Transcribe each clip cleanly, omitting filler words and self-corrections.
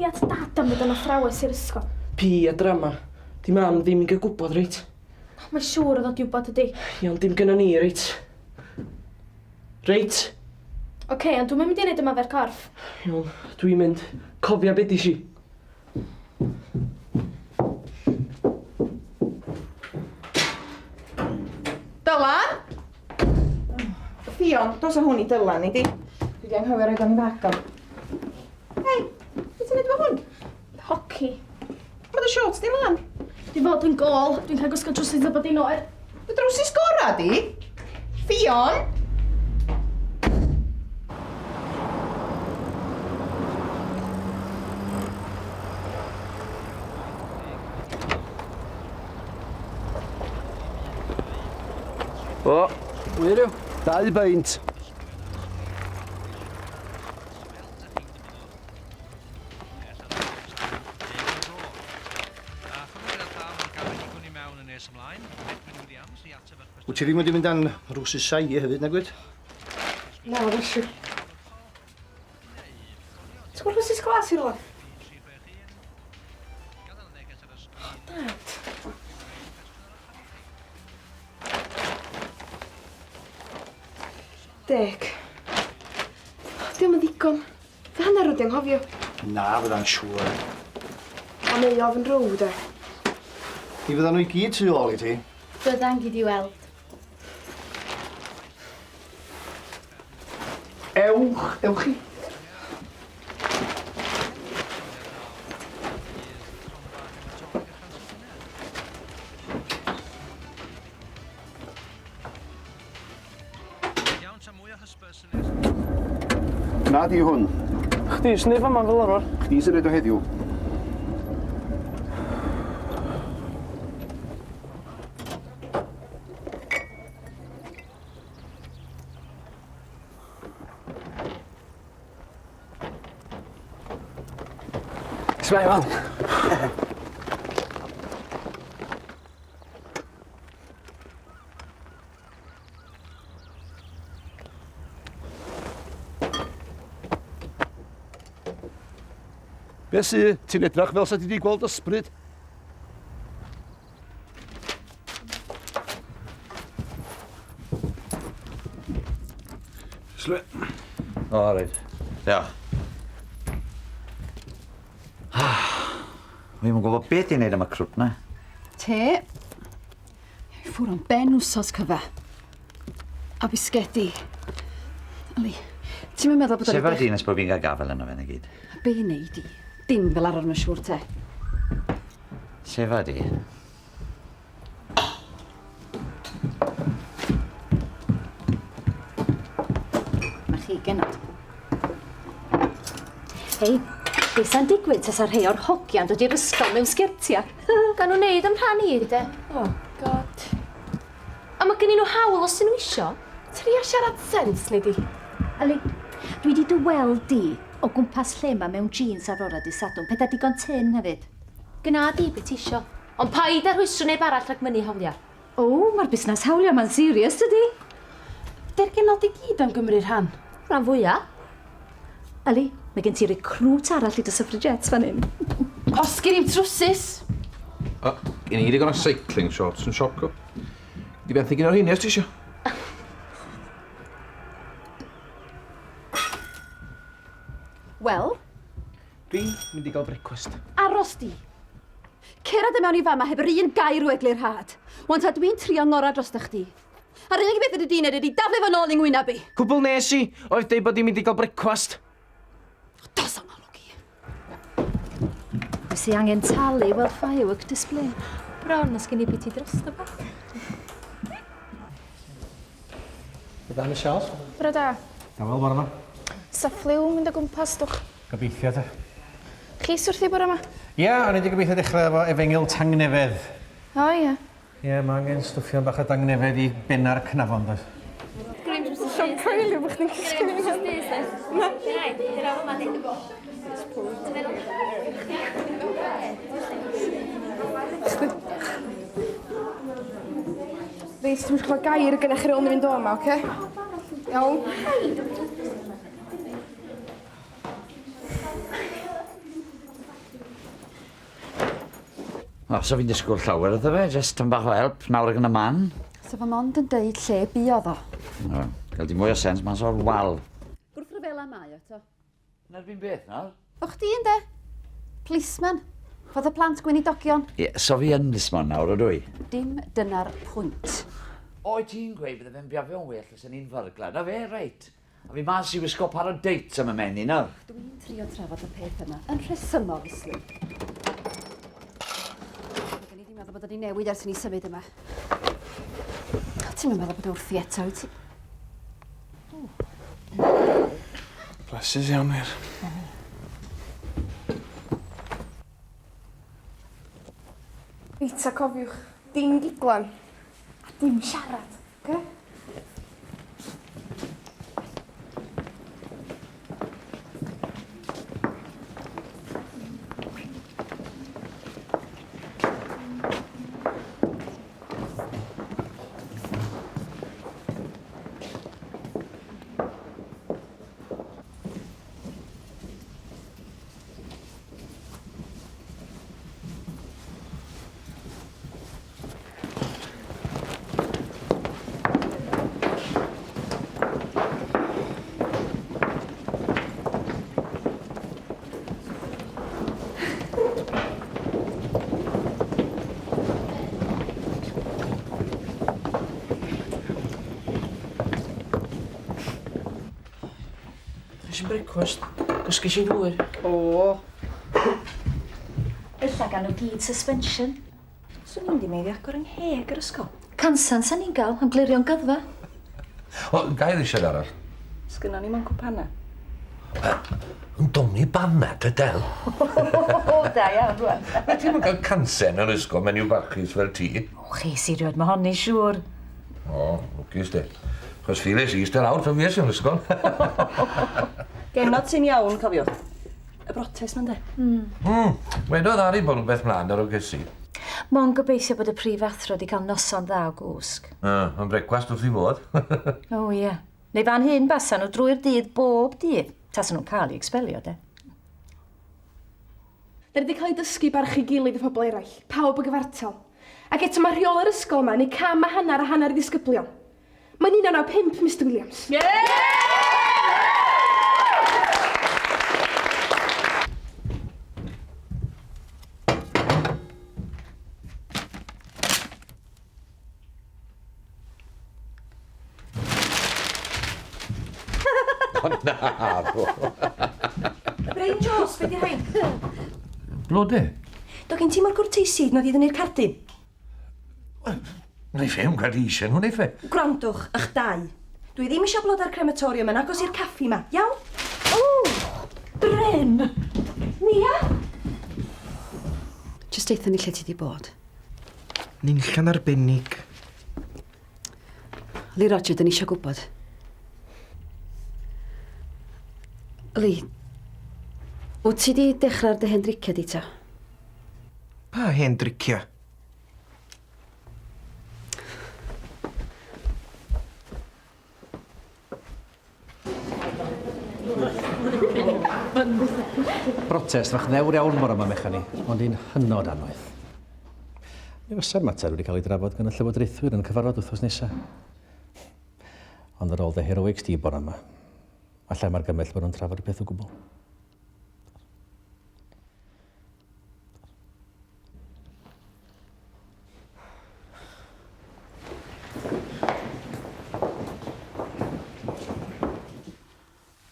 Cyfeirio at dad am fod yn athrawes i'r ysgol. Pi a drama. Di mam ddim yn gael gwybod, reit? Mae'n siŵr o ddod i wybod ydi. Iawn, dim gynna ni, reit? Reit? Oce, okay, ond dwi'm yn mynd i neud ymarfer corff. Iawn, dwi'n mynd. Cofia be dish i. Dylan! Ffion, dos â hwn i Dylan, nei di? Dwi 'di anghofio roid o'n i fag o. Hei, be ti'n neud efo hwn? Hoci. Mae dy shorts di lan. Dwi fod yn gôl. Dwi'n cael gwisgo trowsus a bod hi'n oer. Dy drowsus gora di? Ffion! O, wir yw. Dau beint. Wyt ti ddim wedi mynd am rwsisau i hefyd, nag wyt? Na, felly. Ti'n gweld rwsys glas i rywle? O, dad. Deg. Diolch yn ddigon. Fy hanner wedi anghofio. Na, fydda'n siŵr. A mae ofn row, de. Mi fyddan nhw i gyd tu ôl i ti. Byddan gyd i weld. Ewch, ewch chi. Na di hwn. Chdi sy'n neud fama fel arfer. Chdi sy'n neud o heddiw. S'mai Iwan? Be sy? Ti'n edrach fel sa ti 'di gweld ysbryd. Slwe. O, reit. Diolch. Wi'm yn gwybod beth i wneud am y crwt 'na. Te. I ffwr am ben wsos cyfa. A bisgedi. Ali, ti'm yn meddwl bod o'n... Sefa di nes bod fi'n cael gafel yno fe na gyd. A be nei di? Dim fel arfer mae'n siŵr te. Sefa di. Mae chi genod. Hei, be sa'n digwydd tasa rhei o'r hogia'n dod i'r ysgol mewn sgertia? Ga nhw wneud am rhan i, de. Oh, God. A mae gennyn nhw hawl os 'dyn nhw isio. Tria siarad sens, nei di. Ali, dwi 'di dy weld di o gwmpas lle 'ma mewn jeans ar fore dydd Sadwrn, petha digon tynn hefyd. Gwna di be ti isio, ond paid â rhwystro neb arall rhag mynnu hawlia. O, mae'r busnes hawlia 'ma'n serious, dydi? Ydi'r genod i gyd am gymryd rhan? Rhan fwya. Ali, mae gen ti recrwt arall i dy suffragettes fan hyn. Os gen i'm trwsus! O, gen i ddigon o cycling shorts yn siop go. Di benthyg un o'r rheini os ti isio. Wel? Dwi'n mynd i gael brecwast. Aros di! Cera dy mewn i fama heb yr un gair o eglurhad. Wan ta dwi'n trio ngora drosta chdi. A'r unig beth ydy di'n neud ydy daflu fo nôl i ngwynab i. Cwbl nes i oedd deud bod i'n mynd i gael brecwast. O, dos am olwg i. Pwy sy angen talu i weld firework display? Bron os gen i biti drosto fo. Be da Michelle? Bore da. Dawel bore 'ma. Sa ffliw mynd o gwmpas dwch. Gobeithio te. Chi sy wrthi bore 'ma? Ia, o'n i 'di gobeithio dechrau efo Efengyl Tangnefedd. O ia. Ie, ma' angen stwffio bach o dangnefedd i benna'r cnafon does? Siom coelio bo' chdi'n cysgu yn Na. Reit, dwi'm isio clywed gair gynna chi ar ôl ni fynd o 'ma, oce? Iawn? O, so fi'n disgwyl llawer iddo fe, jyst tam bach o help nawr ac yn y man. So fo mond yn deud lle buodd o. O, gael di mwy o sens mas o'r wal. Gwrthryfela mae o, to. Yn erbyn beth nawr? O chdi ynde? Policeman. Fod y plant gweinidogion. Ie, so fi yn plismon nawr, ydw i? Dim dyna'r pwynt. Oed ti'n gweud bydde fe'n biafio'n well os o'n i'n fyrgla. Na fe, reit. A fi mas i wisgo par o deits am y menu nawr. Dwi'n trio trafod y peth yma yn rhesymol, Islwyn. Mae gen i ddim meddwl bod o'n i newid ers i ni symud yma. Ti'm yn meddwl bod o wrthi eto, wyt ti? Blasus iawn wir. Reit ta cofiwch, dim giglan a dim siarad, oce? Ges i'n brecwast. Gysges i'n hwyr. O. Ella gan nhw gyd suspension. Swn i'n di meiddio agor yng ngheg yr ysgol. Cansan sa ni'n gael am glirio'n gyddfa. O, gair eisiau arall. Sgynnon ni mo'n cwpana. Yn doni banad, y del. O, da iawn, rwan. Na ti'm yn cael cansen yn yr ysgol, menyw barchus fel ti. O, ches i rioed mohoni, siŵr. O, lwcus de. Chos ffiles i eistedd lawr pan fues i yn ysgol. Genod sy'n iawn, cofiwch. Y brotest ma'n de. Mm. Wedodd Ari bod rhywbeth mlaen ar o gysi. Mond gobeithio bod y prif athro 'di cael noson dda o gwsg. Uh, ond brecwast wrth i fod. O ie. Neu fan hyn basa nhw drwy'r dydd bob dydd. Tasen nhw'n cael eu expelio de. Da ni wedi cael ei dysgu i barchu gilydd a phobl eraill, pawb yn gyfartal. Ac eto mae rheolau'r ysgol yma yn ei cam a hanner a hanner i ddisgyblion. Mae'n 1995, Mister Williams. O na! Brain Jones, be di rhain? Blode. Do gen ti mor gwrteisi hyd yn oed i ddynnu'r cardyn? Wneith e 'im gweld i eisiau nhw, wneith e? Gwrandwch, ych dau. Dwi ddim eisiau blodau'r crematorium yn agos i'r caffi ma, iawn? O! Bryn! Nia? Jyst deutha ni lle ti 'di bod. Nunlla'n arbennig. Lee Roger, dyn ni eisiau gwybod. Lee, wyt ti 'di dechrau ar dy hen dricia di ta? Pa hen dricia? Brotest fach ddewr iawn bore 'ma, Mechani, ond un hynod annoeth. Mi fysa'r mater wedi cael ei drafod gan y llywodraethwyr yn y cyfarfod wythnos nesa. Ond ar ôl dy heroics di bore 'ma, alla i'm argymell bod nhw'n trafod y peth o gwbl.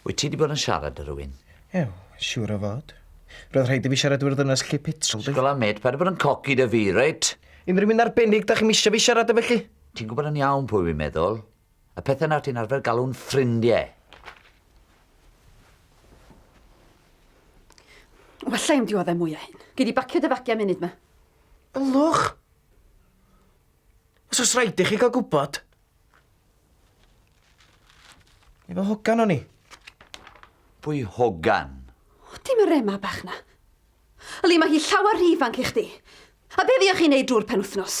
Wyt ti 'di bod yn siarad â rhywun? Ew, siŵr o fod. Roedd rhaid i fi siarad efo'r ddynas lle petrol, Disgwyl am mêt, paid â bod yn coci 'da fi, reit? Unrhyw un arbennig da chi'm isio fi siarad â felly? Ti'n gwybod yn iawn pwy fi'n meddwl. Y pethe 'na ti'n arfer galw'n ffrindie. Wella i'm diodde mwy o hyn. Gei di bacio dy fagia munud ma. Ylwch! Os oes rhaid i chi gael gwybod. Efo hogan o'n i. Pwy hogan? O, dim yr Emma bach na. Yli, mae hi llawer rhy ifanc i chdi. A be fuoch chi'n neud drwy'r penwythnos?